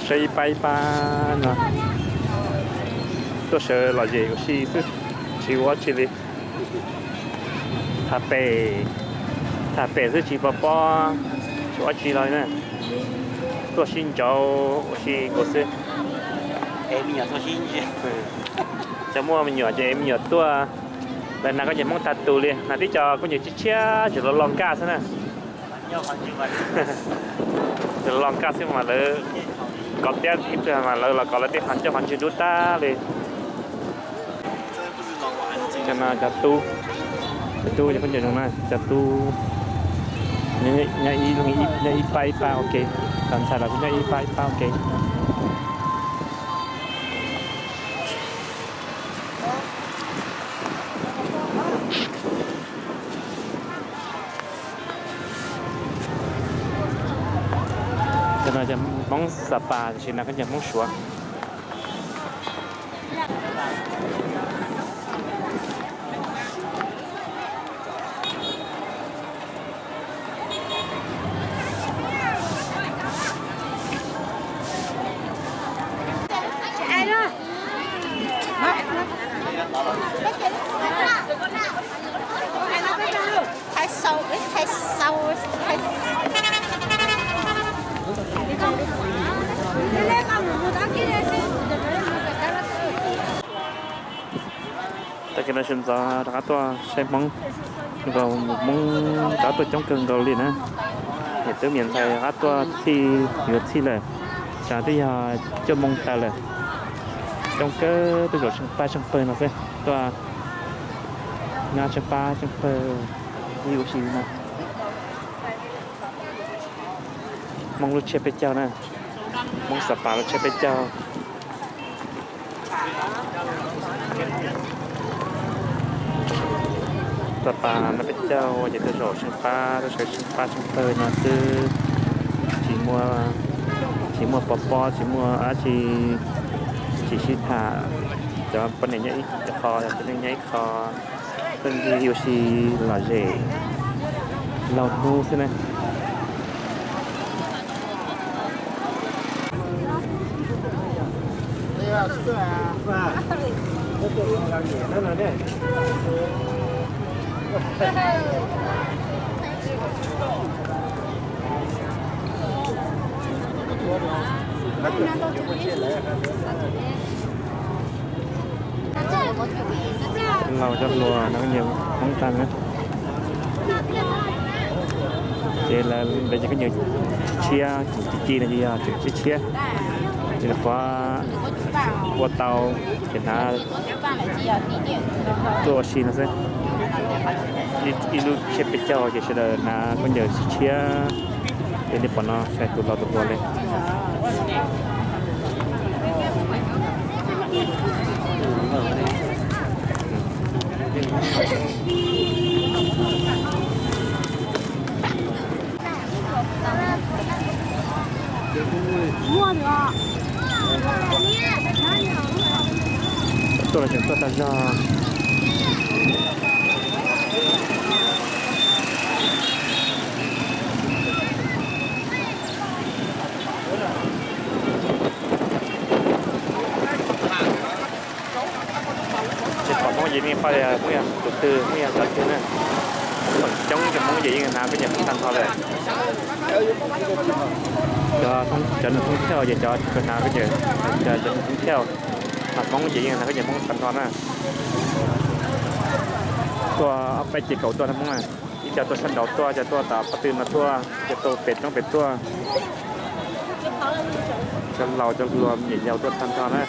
Saib ib pab ib pab no, tuaj sawv lom zem ua si xwb, tsis ua dab tsi li. Tham pem, tham pem xwb tsis pov pob, tsis ua dab tsi los na. Tuaj sib ntsauv ua si nkaus xwb. Cov muaj me nyuam ces me nyuam tuaj, lawv hnav khaub ncaws Hmoob tag tus li, hnav tib co khaub ncaws tshiab tshiab tseem los los nkaj xwb na. Tseem los los nkaj xwb mas lawv kov tiab ib pliag mas lawv los kov lawv tej qhov ncauj qhov ntswg dub tag li. Cov no cov tub, cov tub cov khaub ncaws zoo na, cov tub nyob ib pab ib pab ua ke, cov ntxhais los kuj nyob ib pab ib pab ua ke. Cov no cov Hmoob Xa Pas tiam sis hnav khaub ncaws Hmoob Suav. Tag kis no sawv ntxov rov qab tuaj saib Hmoob nkaus, Hmoob rov qab tuaj coob kawg nkaus li na. Niam tub niam ntxhais rov qab tuaj txhij yuav txhij lawm, tsam twb yog cuaj moo taws lawm. Coob kawg, tuaj zaum tsheej pab tsheej pawg no xwb, tuaj nyob tsheej pab tsheej pawg ib ua si no. Hmoob lub tsiab peb caug na, Hmoob Xa Pas lub tsiab peb caug. Xa Pas no peb caug ces tuaj zaum tsheej pab, tuaj sawv tsheej pab tsheej pawg no xwb. Tsis muaj, tsis muaj pov pob, tsis muaj dab tsi, tsis sib tham. Cov poj niam nyob ib qho, cov txiv neej nyob ib qho, tuaj ncig ua si lom zem laug hnub xwb na. Laus cov hluas no nyias Hmoob tag na. Ces lawv ces koj nyias tshiab, ci ci no ces yog tshiab tshiab, ces lawv qhuav ua tau ces hnav tuaj ua si no xwb. Ib lub tsiab peb caug ces sawv daws hnav khaub ncaws tshiab tshiab. Ces nej pom no saib tus laus tus hluas li. Tuaj los tseem tuaj tag zog. Ces pom Hmoob ces nej pom tias Hmoob yog tus twg, Hmoob yog cov twg na. Feem coob cov Hmoob ces yeej hnav khaub ncaws Hmoob tag nrho lawm. Cov, cov neeg thoob chaw ces cov tsis tshua hnav khaub ncaws, cov neeg thoob chaw, mas Hmoob ces yeej hnav khaub ncaws Hmoob tag nrho na. Tuaj ob peb ces kaum tuaj na Hmoob na. Ib co tuaj sab nraud tuaj, co tuaj tom qhov twg no tuaj, co tuaj pem roob pem tuaj. Cov laus cov hluas me nyuam yaus tuaj tag nrho na.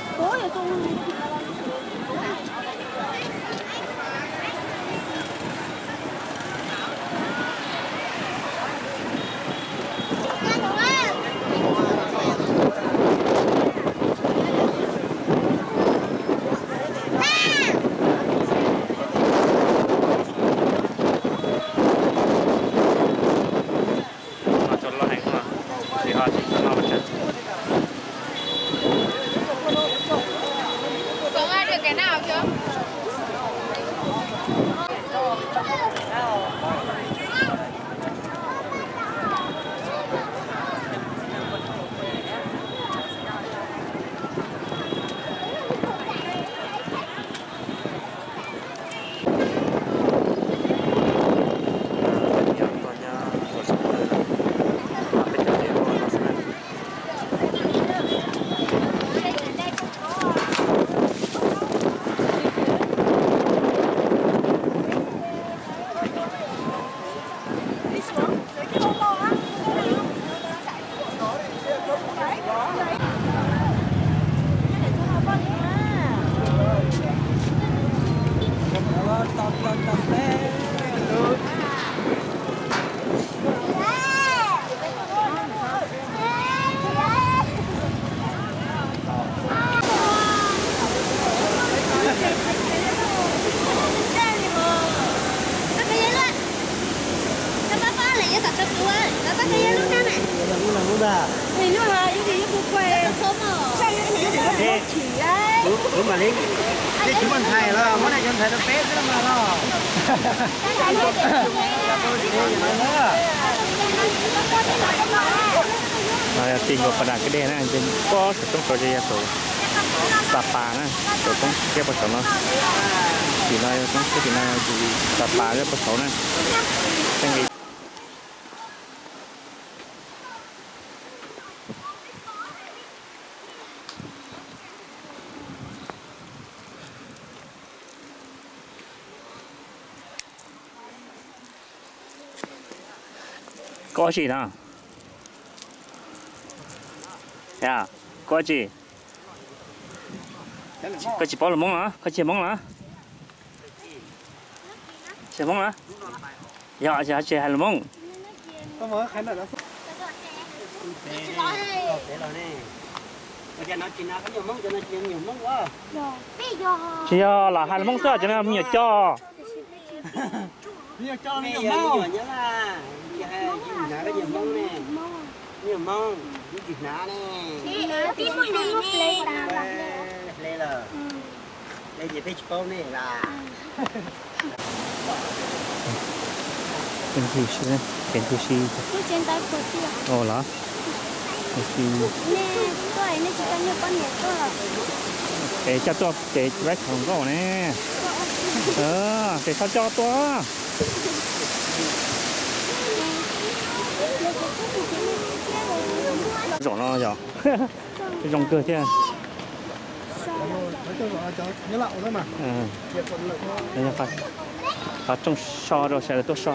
Kuv mam li, nej tsis muaj ntxhais los muab nej cov ntxhais rau peb xwb los mas los. Yog tij nkaus pas das kev dej na, pob saum roob saud ces yog saum Xa Pas na, saum roob kiab pob saud no. Tim no yog roob kiab, tim no yog Xa Pas kiab pob saud na. Tej nqis Koj ua tsi no? Yog, koj ua tsi? Koj tsis paub lus Hmoob los? Koj tsis Hmoob los? Tsis Hmoob los? Yog tsis hais lus Hmoob. Tsis yog los hais lus Hmoob xwb, cov no me nyuam coj. Kev ntxhi si, kev ntxhi si. Ua los es coj tuaj ces vaib khaus nkauj ne. Ces txhob coj tuaj. Zaum no yog zoo kawg thiab. Qhov rooj so rau sawv daws tuaj so.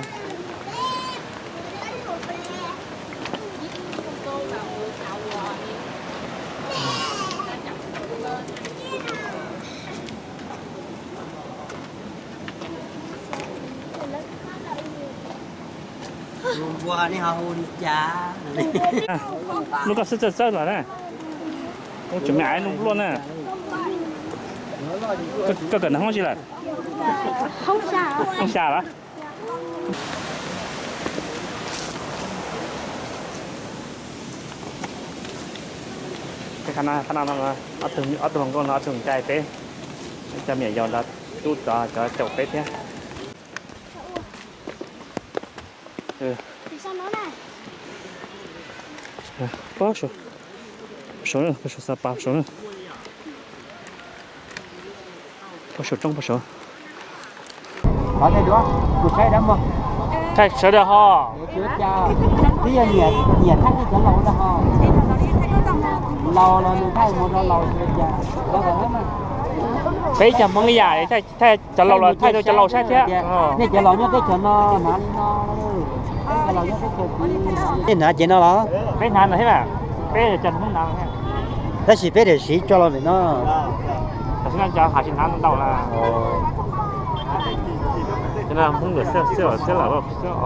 Lub koj xwb txawj txawj los na. Ub, tseem me aiv lub luaj na. Koj kawm ntawv Hmoob tsi lawm? Hmoob xya los? Qhov no, ob tug hluas nkauj no ob tug ncaim peb, cov me nyuam yaus ntawd tub cov caum peb thiab. Pob saud, pob saud, pob saud, pob saud, pob saud roob pob saud. Thaij sawv daws ho. Twb yog nyiam thaij cov laus ho. Laus los nws thaij mus rau laus. Peb cov Hmoob ib yam, thaij cov laus los thaij rau cov laus saib thiab. Nej cov laus nyob teb chaws no hnav li no. Cov laus nyob teb chaws tid hnav ces no los? Peb hnav no thiab, peb cov Hmoob hnav. Tab sis peb tiam siv tso los ntawm no. Tam sim no cov hav tsis hnav ntau lawm. Cov no Hmoob Ntsuab xwb, xwb lawm, Hmoob Ntsuab.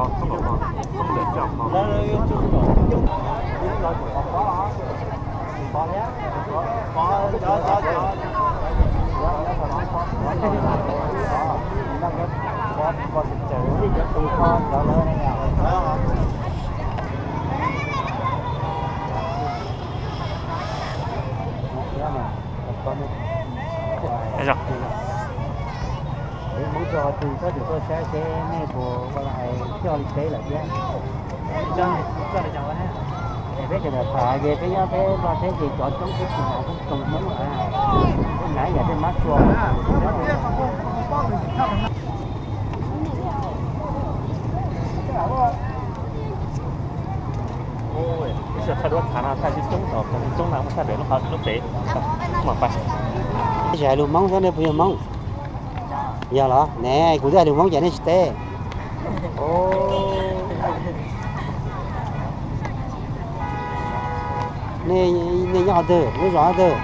Hmoob txog qhov twg koj tseem tuaj saib seb nej puas ua li hais coj li teb lawm thiab. Es peb tseem tham hais tias peb nyob peb nplog teb ces cov coob peb tsis hnav, coob tsoom Hmoob lawm, peb hnav ib yam tej mab tsua. Thaij duab thav no thaij coob coob na, muab thaij pem lub qhov lub pem. Tsis hais lus Hmoob xwb, nej puas yog Hmoob? Yog los ne, kuv twb hais lus Hmoob cas nej tsis teb. Nej nyob qhov twg, lub zos qhov twg?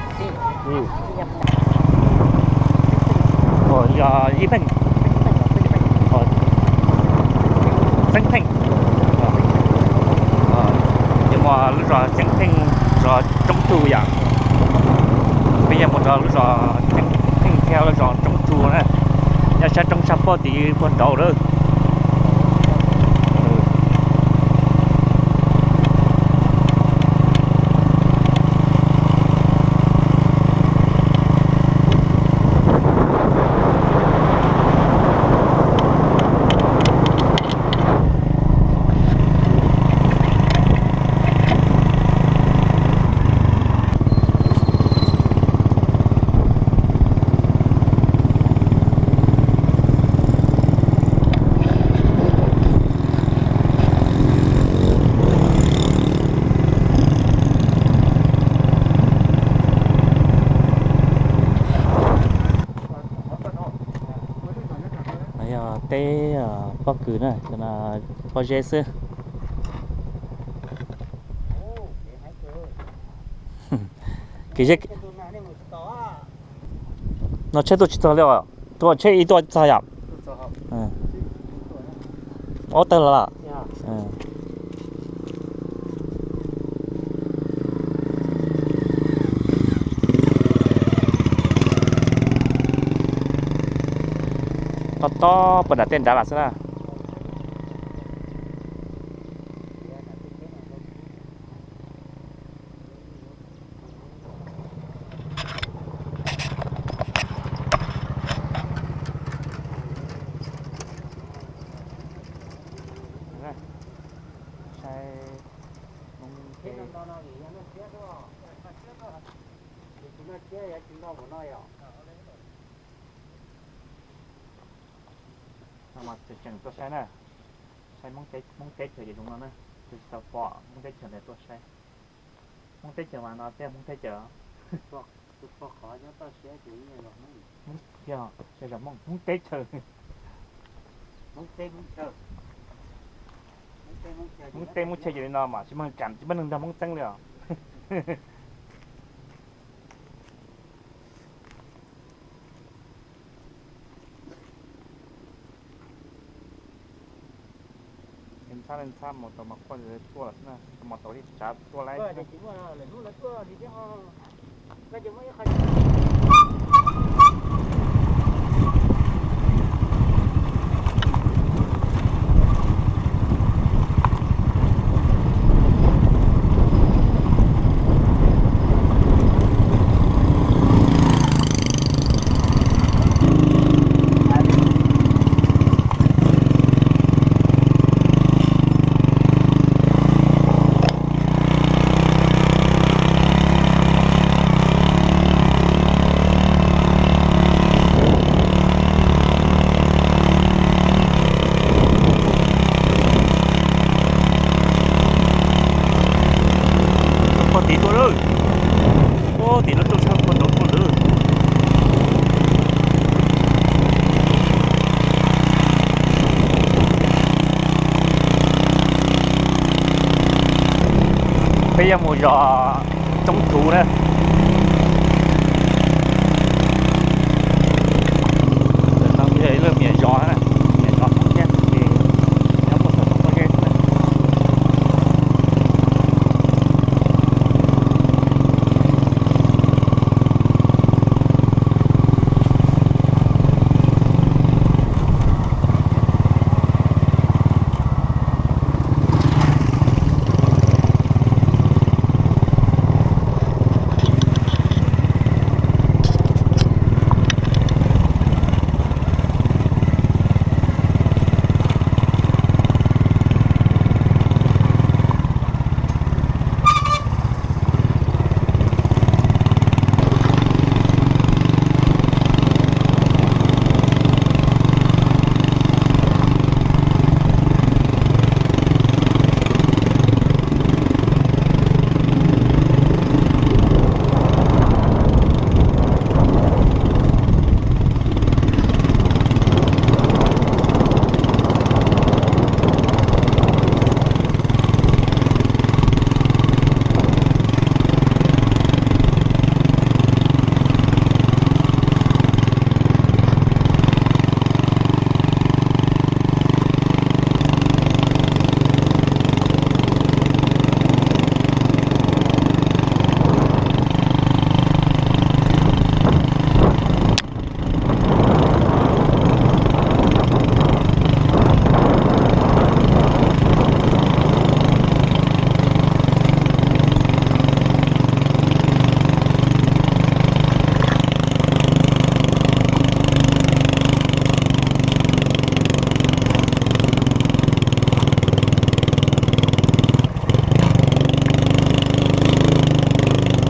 Yog Ib Pheej, Xeeb Pheej, ces muaj lub zos Xeeb Pheej, zos Roob Tug yom. Peb yuav mus rau lub zos Xeeb Pheej thiab lub zos Roob Tug na, nyob sab roob sab pob tid puag nraud lawm. Pob kws na, pob zeb xwb. Kwv yeej, no tsheb tuaj tsis txog li os, tuaj tsheb ib tuaj txog yom. Ob tawg los los. Tob tob puag nram tej nrad los xwb na. Saib Hmoob teb, no mas tseem tseem tuaj saib na, saib Hmoob teb chaws ces zoo no na, tsis tau pom Hmoob teb chaws ntawd tuaj saib. Hmoob teb chaws mas no thiab Hmoob teb chaws. Hmoob, yog, Hmoob teb chaws. Hmoob teb Hmoob chaw ces li no mas tsis muaj kam tsis muaj neeg nrog Hmoob txeeb li os. Ntxhab ntxhab mus tau mas quaj tuaj xwb na, mus tau li tsav tuaj lawm. Puag tim tuaj lawm, puag tim lawv tuaj tshaj puag nraud tuaj lawm. Peb yuav mus zos Tsoob Tsuv na. Ntawm no yog ib lub me nyuam zos na, me nyuam zos Hmoob thiab ces nyob puag saum toj pob zeb xwb na.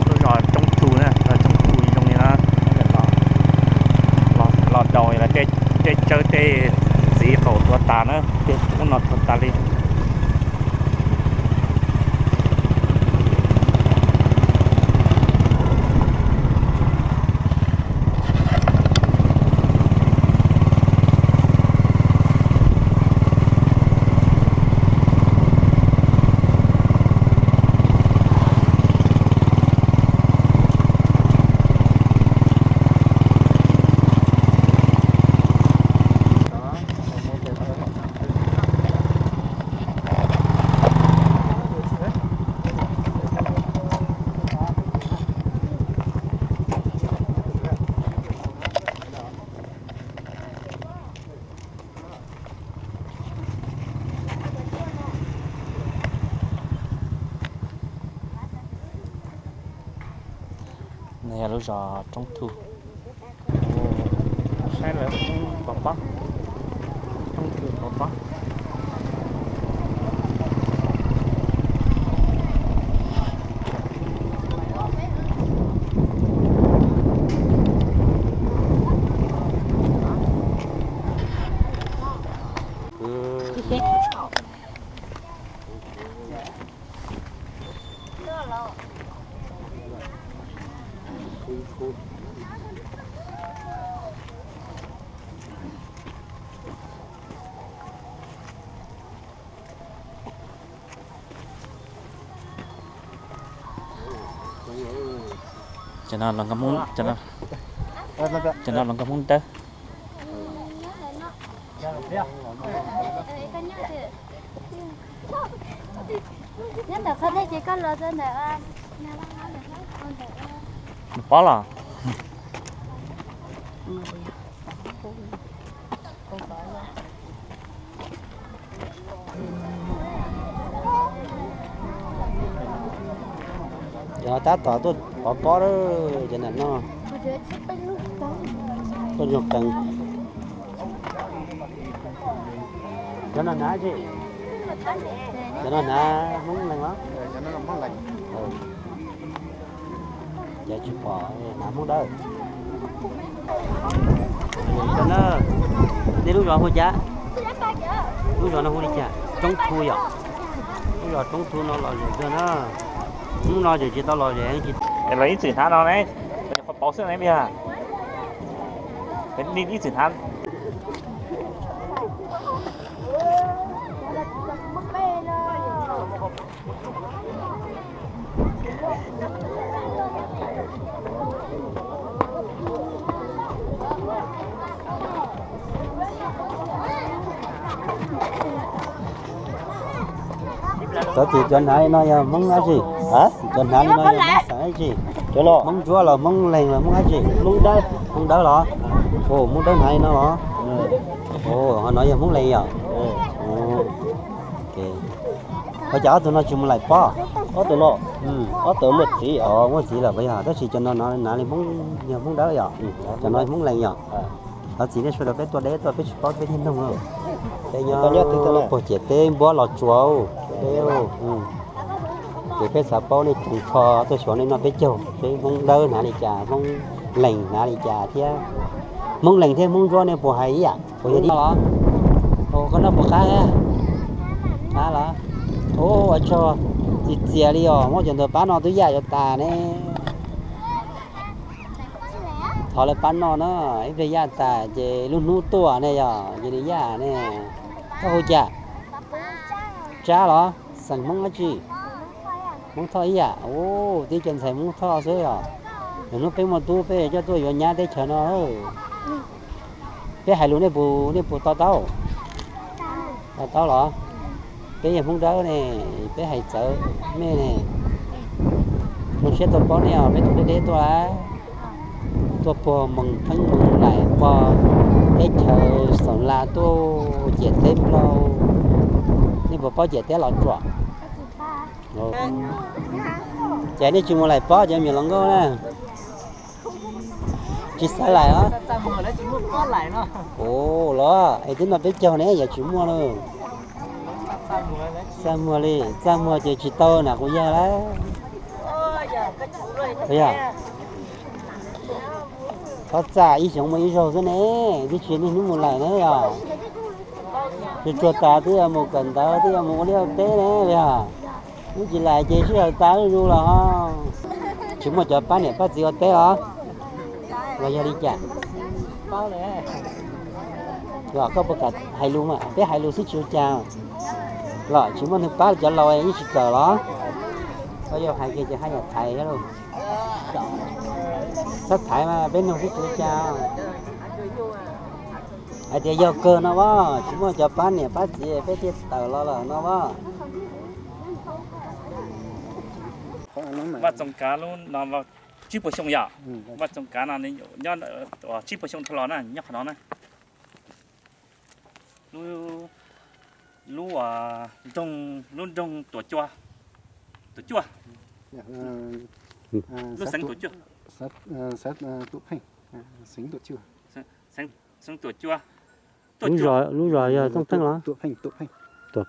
Lub zos Tsoob Tsuv na, zos Tsoob Tsuv zoo li no. Los daus tej tsawb tej txiv qaum tuag tas na, tej ub no tuag tas li. Yog lub zos Roob Thu. Saib lawv pov pob, Roob Thu pov pob. Cov no los nkauj Hmoob, cov no los nkauj Hmoob Dawb. Nws pob los. Cov tab tom tuaj pov pob, cov ntawm no tuaj ntsoog qees. Cov no hnav tsi? Cov no hnav Hmoob Lees los? Cov tsis pom, hnav Hmoob Dawb. Cov no, nej lub zos hu cas? Lub zos no hu li cas? Roob Thu yom? Lub zos Roob Thu no lom zem kawg na. Hnub no tseem tsis tau lom zem. Los ib txwm hnav no ne, qhov pauv xwb ne, ib txwm hnav. Cov tim cov hnav li no yog Hmoob dab tsi? Cov hnav li no yog Hmoob xeem dab tsi? Hmoob Ntsuab los Hmoob Lees los Hmoob dab tsi? Hmoob Dawb. Hmoob Dawb los? Ua, Hmoob Dawb hnav li no los? Ua, ho no yog Hmoob Lees yom? Ua cas ob tug no tsis mus laim pob? Ob tug no, ob tug muaj txiv, muaj txiv lawm puas yog? Tab sis cov no no hnav li Hmoob, yog Hmoob Dawb yom? Cov no Hmoob Lees yom? Thov txim nej sawv daws, peb tuaj deb tuaj peb tsis paub peb thiaj nug. Peb nyob puag ciam teb Npuab Los Tsuas. Ces peb xav paub nej tsoos tsho tuaj xyuas nej noj peb caug, peb Hmoob Dawb hnav li cas, Hmoob Lees hnav li cas thiab. Hmoob Lees thiab Hmoob Ntsuab nej puas hais ib yam, puas yog ib los? Ua, koj noj puas qab? Qab los? Ua tsaug, txias txias li os, muab cov ntawd pab no twb yaj yuav tas ne. Thov lawv pab noj na, ib pliag yaj tas ces lub hnub tuaj ne yog cia li yaj ne. Koj hu cas? Tsab los? Xeem Hmoob dab tsi? Hmoob Thoj ib yam. Ua, tib co ntxhais Hmoob Thoj xwb os. Lwm hnub peb muaj tub peb coj tuaj yuav nyab teb chaws no. Peb hais lus nej puas, nej puas to taub? To taub los? Peb yog Hmoob Dawb ne, peb hais txawv nej ne. Zoo siab tau paub nej os, peb tuaj deb deb tuaj lawm. Tuaj puag Moos Theeb Moos Laim, puag teb chaws Xoom Las tuaj ciam teb Nplog. Nej puas paub ciam teb Los Tsuas? Ces nej tsis mus laim pob cov me nyuam hluas nkauj na? Tsis xav laim os? Ua los, es twb noj peb caug ne yog tsis muaj na. Txaj muag li, txaj muag ces tsis tau nam quas yawg lawm. Yog, txhob txaj, ib xyoos muaj ib zaug xwb ne, twb tsis niaj hnub mus laim ne yog. Tsuag tsuag tas twb yuav mus kawm ntawv, twb yuav mus ua liaj ua teb ne yog. Hnub tsis laim ces sij hawm tas zuj zus los. Tsis muaj cov pab niam pab txiv ua teb los? Los yog li cas? Los koj puas kam hais lus mas, peb hais lus xwb tsis ua cas. Los tsis muaj neeg pab cov laus yeej tsis kawm los? Koj yuav hais kiag ces haj yam thaiv lauj. Txhob thaiv mas peb nug xwb tsis ua cas. Hais tias yog kawg no as, tsis muaj cov pab niam pab txiv peb thiaj tawm los lawm no as. Vaj Txoos Kav lub no tsib puas xyoo yom? Vaj Txoos Kav no nyob tsib puas xyoo dhau los na, nyob qhov no na. Lub, lub, lub nroog Tuam Cua, Tuam Cuaj, lub xeev Tuam Cuaj. Xeev Tuam Pheej, xeev Tuam Cua. Lub zos, lub zos yog Tooj Pheej los? Tuam Pheej, Tuam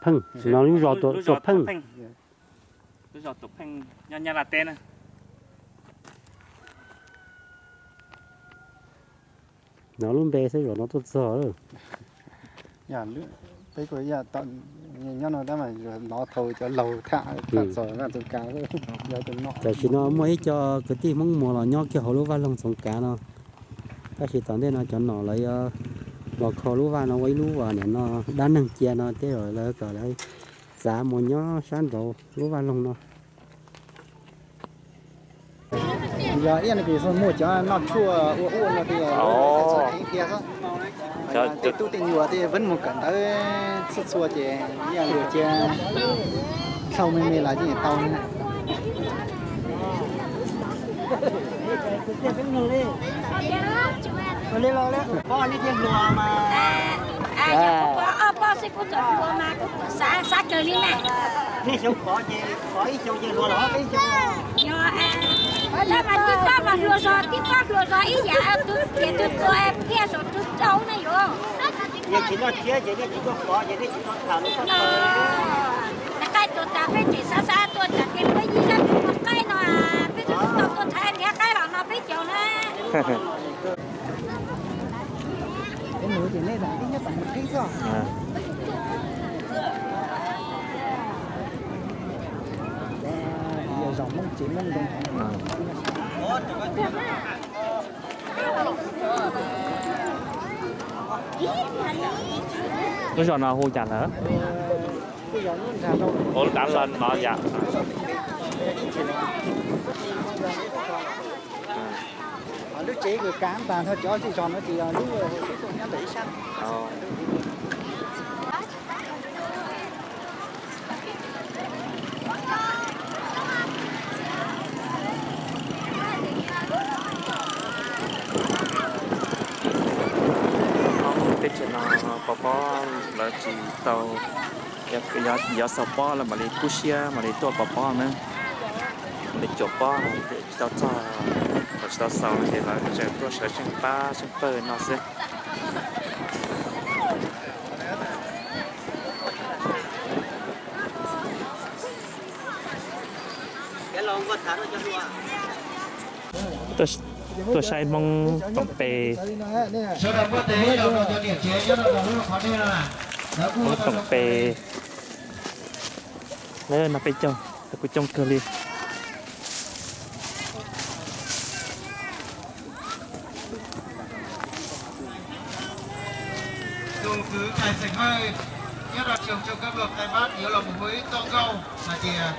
Pheej. No lub zos Tuam Pheej. Lub zos Tuam Pheej nyob Nyab Laj teb na. No lub npe xwb zos no tuaj txog. Peb kuj nyob no tab mas nov thaum cov laug tham txog Vaj Txoos Kav, yog tus no. Tam sim no muaj ib co kwv tij Hmoob Muas los nyob kiag hauv lub vaj loog Txoos Kav no. Tab sis tom ntej no cov nom lawv yuav los kho lub vaj no ua ib lub uas nim no dab neeg cia no thiab lawv kom lawv txav mus nyob sab nraud lub vaj loog no. Yog ib yam li muaj cov noj tshuaj ua ua no tias, tej tub tej nyuam tej vaj mus kawm ntawv txhua txhua ces ib yam li cia dhau me me los yeej tau na. Nej xyov pov ces pov ib xyoo ces hluas los peb xyoo. Yog, tab mas tib pab mas hluas zog, tib pab hluas zog ib yam, tus tias tus tua phiaj saum tus rau na yuav. Yog tsis noj tsiab ces nej tsis tuaj pov ces nej tsis tau tham lus. Qaib tua tas peb tseem xav xav tuaj tsam ces peb yig zaj tus mus qaib no, peb twb tsis tau tuaj tham nrhiav qaib los no peb caug na. Peb mus ces nej ib nyob tom mus qhib xwb. Yog zos Hmoob tsev Hmoob ntoo. Lub zos no hu cas lawm? Ua lub dav loj no yom. Lub tsev kws kav tas nrho cov zej zos no ces yog lub tsev tuaj nyob ntawm ib sab. Teb chaws no pov pob lawv tsis tau, yog xaus pob lawv mam li kub siab mam li tuaj pov pob na. Mam li cuam pob, tsis tau txog los tsis tau xaus no ces lawv tseem tuaj sawv tseem pab tseem pawg no xwb. Tuaj saib Hmoob Toom Pe. Hmoob Toom Pe, lawv noj peb caug, lawv kuj coob kawg li. Tus kwv Maiv Xeem Hawj nyob rau xyoo tsoo kab luag qai pab yuav los mus hu ib txoj nkauj hais tias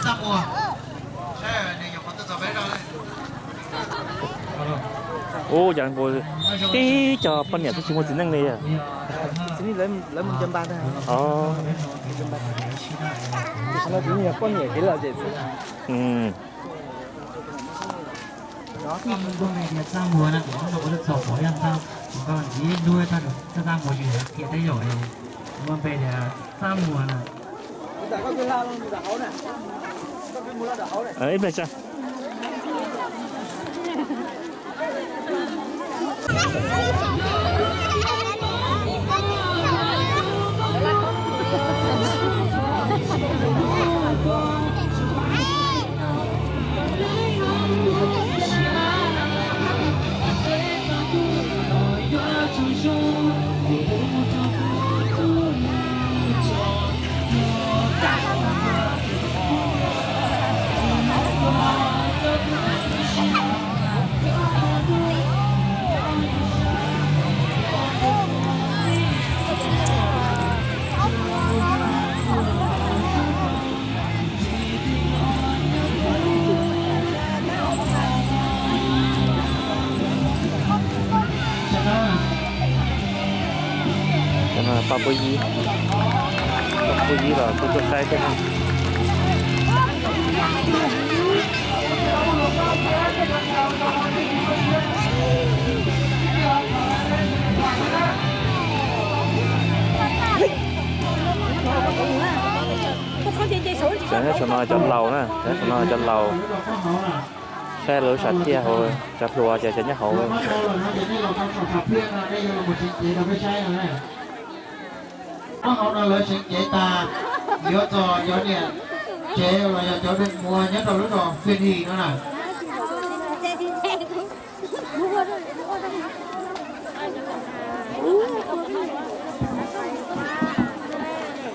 Txaj Muag, saib nws nyuam qhuav tuaj txog peb no. Ub, yog nkaus tib co poj niam twb tsis muaj txiv neej li. Ib pliag tso. Pab pub yib, pub yib los kuj tuaj saib thiab. Saum no cov laus na, saum no cov laus. Saib lawv lub sam thiaj hauv, cov hluas ces cov nyob hauv. Nyob hauv no lawv seev cev tas, yuav txog cov niam tsev los yog cov dej muag nyob rau lub zos Pheej His no na.